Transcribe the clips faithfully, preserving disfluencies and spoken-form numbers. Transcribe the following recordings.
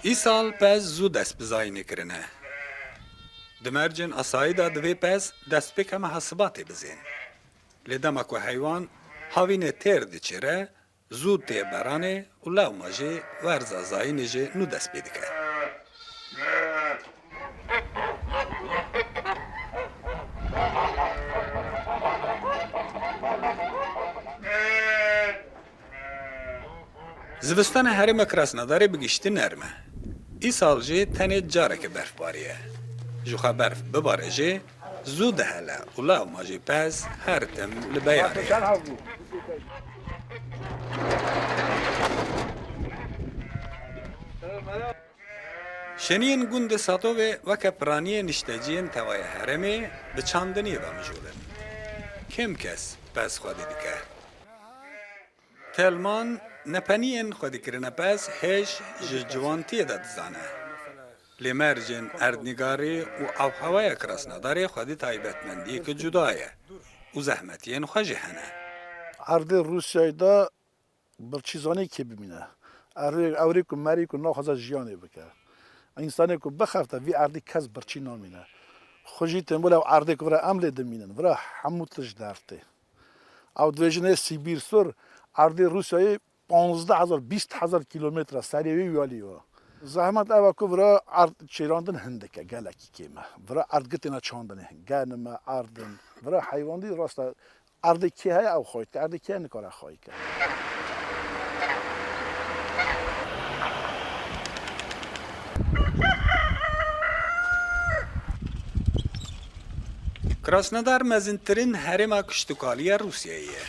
Îsal pez zû dest bi zayînê kirine. Di mercên asayî de divê pez destpêka meha Sibatê bizên. Lê dema ku heywan havînê têr diçêre, zû tê beranê û lewma jî werza zayînê jî nû dest pê dike. Zivistana herêma Krasnodarê bi giştî nerm e. Îsal jî tenê careke berf bariye. Jixwe berf bibare jî zû dihele û lewma jî pez her tim li beyarê ye. Şeniyên gundê Sadovê weke piraniyê nişteciyên tevaya herêmê bi çandiniyê ve mijûl in. Kêm kes pez xwedî dike. Telman nepeniyên xwedîkirina pez hêj ji ciwantiyê de dizane. Lê mercên erdnîgarî û avhewaya Krasnodarê xwedî taybetmendiyeke cuda ye û zehmetiyên xwe jî hene. Erdê Rûsyayê de birçîzanî kê bimîne. Erdê, ewrê ku merî ku naxwaze jiyanê bike. Însanê ku bixefte vî erdî kes birçî namîne. Xwe jî tembû lew erdê ku vira em lê dimînin. Vira hemû tişt dertê. Ew dibêjin ê Sîbîr Sur, erdê Rûsyayê panzdeh hezar, bîst hezar kîlometre serê wê û alî wa. Zehmet ev e ku vira erd çêrandin hindike, gelekî kêm e. Vira erd gitêne çandinê, genim e, erd in. Vira heywan dî rast e, erdê kê heye ew xwayî dike, erdê kê heye nikare xwayî ke. Krasnodar mezintirîn herêma kiştûkaliya Rûsyayê ye.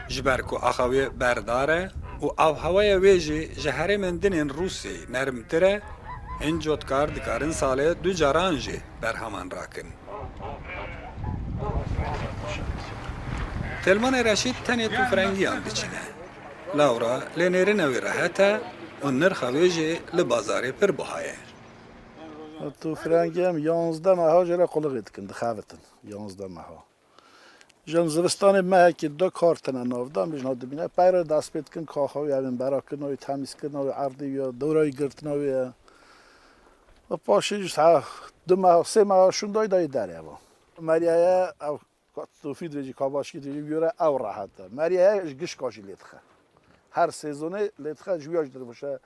Ji ber ku axa wê berdar e û avhewaya wê jî ji herêmên din ên Rûsyayê nermtir e, hin cotkar dikarin salê du caran jî berheman rakin. Telmanê Reşîd tenê tûfrengiyan diçîne. Lawra lê nêrîna wî rehet e û nirxa wê jî li bazarê pir buha ye. Tûfrengê em yanzdeh meha jê re quliqê dikin, dixebitin. Yanzdeh meha. Ji em zivistanê mehekî du kar tine nav de, em jî niha dibîne. Peyre dest pê dikin, kaxa wî, evên berakirina wî, temîzkirina wî, erdê wî, dewra wî girtina wî ye. Û paşê jî ha du meha, sê meha şûn dayî dayî derê eva. Meriyeye ev Ka-, tofî dibêjî, kabaşkî dibêjî, bi wî re ew rehet e. Meriyeye ji gişka jî lê dixe. Her sezonê lê dixe, ji wîya jî dirêj e.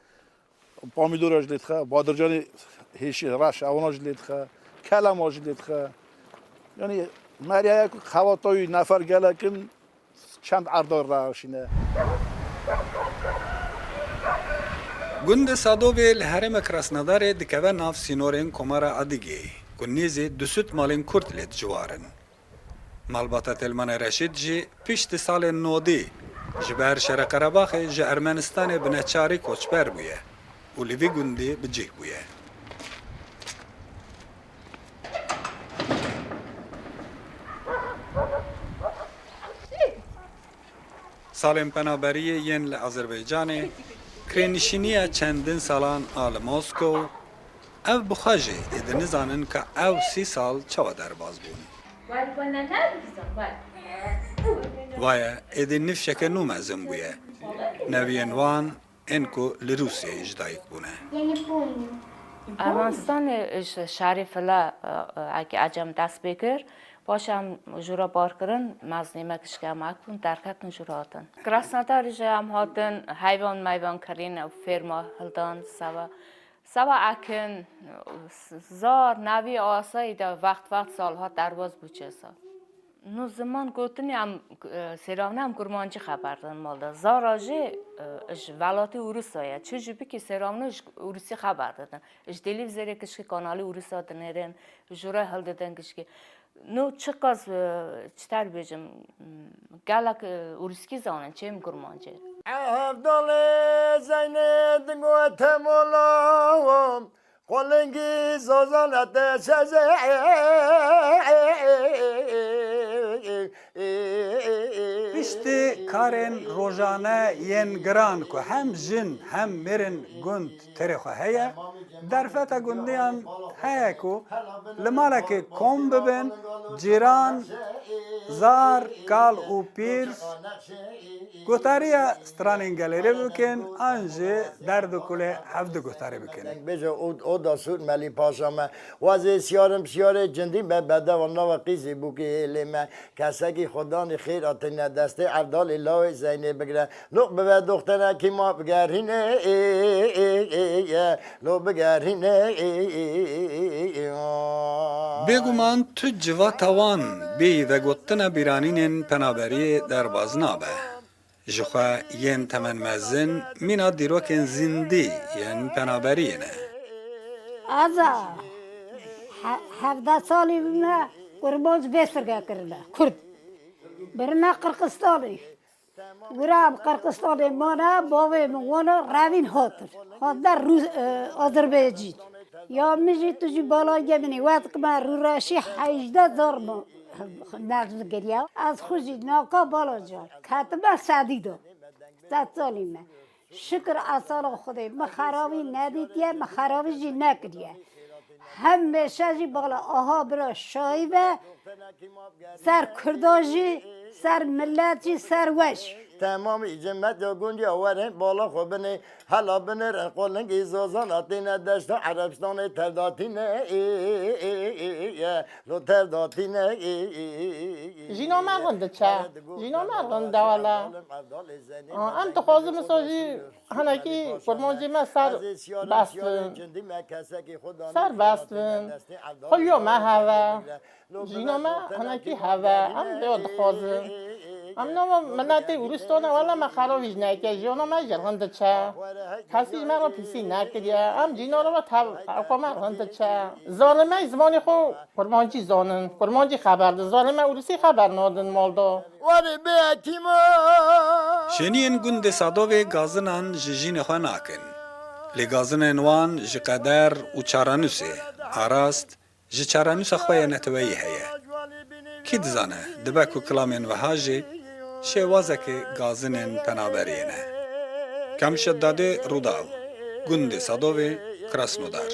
Pamîdora jî lê dixe, badircanê hêşî reş, ewana jî lê dixe, kelema jî lê dixe. Yanî meriyeye ku xewata wî nefer gelek in, çend erda re şîne. Gundê Sadovê li herêma Krasnodarê dikeve nav sînorên Komara Adigê, ku nêzî du sed malên Kurd lê diciwarin. Malbata Telmanê Reşîd jî piştî salên nodî ji ber Şerê Qerebaxê ji Ermenistanê bi neçarî koçber bûye û li vî gundî bi cih bûye. Salên penaberiyê yên li Azerbaycanê, kirênişîniya çendin salan a li Moskow, ev bi xwe jî êdî nizanin ka ew sî sal çawa derbas bûn. Vaye êdî nifşeke nû mezin bûye. Neviyên wan ên ku li Rûsyayê ji dayik bûne. Ermenistanê ji şerî file, e, e, eke ecem dest pê kir, paşê em jûra bar kirin, mezinê me kişke em ek bûn, derketin jûra hatin. Krasnodarê jî em hatin, heyvan meyvan kirîn û ferma hildan seba. Seba ekin, zar, nevî asayî de wext wext sal hat derbas bû çê sal. No ziman gotinê em, e, sêravne em kurmancî xeber din mal de. Zara jî, e, ji welatê Ûrûsa ye. Çi jî bikî sêravne ji Ûrûsî xeber didin. Ji televîzerê kişkî kanalê Ûrûsa dinêrin, jûre hildidin kişkî. No çiqas, e, çiter bêjim, m, gelek, e, Ûrûskî zanin, çêm kurmancî. Evdalê Zeynê digote mola, Qolingî zazan ete seze. Pişt Tê karên rojane yên giran ku hem jin hem mêrên gund têrê xwe heye, derfeta gundiyan heye ku li malekê kom bibin, cîran, zar, kal û pîr, gotariya stranên gelêrê bikin an jî derd û kulê hevdu gotarî bikin. Bêje o, o da sûr Melî Paşa me. Wazê siyarim siyarê cindî me, bedewa nava qîzî bûkê hêlê me. Kesekî xwedanî xêr a têne destê Evdalê lawê Zeynê bigire. Loq bibe doxterekî ma bigerîne, lo bigerîne. Bêguman tu civata wan bêyî vegotina bîranînên penaberiyê derbas nabe. Ji xwe yên temenmezin mîna dîrokên zindî yên penaberiyê ne. Aza, he-, hevdeh salî bûme, kurbanc vê sirke kirine. Kurd. Birine Qirqistanê. Wira bi Qirqistanê mane, bavê min wana revîn hatin. Hatine Rûs-, e, Azerbaycîn. Ya min jî tu jî bala ge min ê, wet kime rûreşî hejdeh zar min nerz giriya. Ez xwe jî naka bala can. Ketime sedî de. Sed salî me. Şikir esala Xwedê. Min xerabî nedîtiye, min xerabî jî nekiriye. Hemêşe jî bala aha bira şayî ve ser Kurda jî, ser millet jî, ser we jî. Temamî cimet ya gundiya werin bala xwe binê. Hela binêrin qolingî zozana têne deşta Erebistanê tevdatîne, ê, ê, ê, ê, ê, ê, lo tevdatîne, ê, ê, ê, ê, ê, Jîna me rind diçe. Jîna me rind e wele. Aa, em dixwazin misal jî hinekî kurmancê me ser best bin. Ser best bin. Xulya me heve. Jîna me hinekî heve, em vêya dixwazin. Em nava miletê Ûristana wele me xerabî jî neke, jiyana me jî rind diçe. Kesî ji me re pîsî nekiriye. Em cîna re ve tev, ew xwe me rind diçe. Zalimey zimanê xwe kurmancî zanin, kurmancî xeber din. Zalimey Ûrisî xeber nadin mal de. Warê bê hekîma. Şêniyên gundê Sadovê gazinan ji jînê xwe nakin. Lê gazinên wan ji qeder û çarenûsê, arast, ji çarenûsa xwe ya neteweyî heye. Kî dizane, dibe ku kilamên wiha jî şêwazekê gazinên penaberiyê ne. Kamil Şeddadê, Rûdaw, gundê Sadovê, Krasnodar.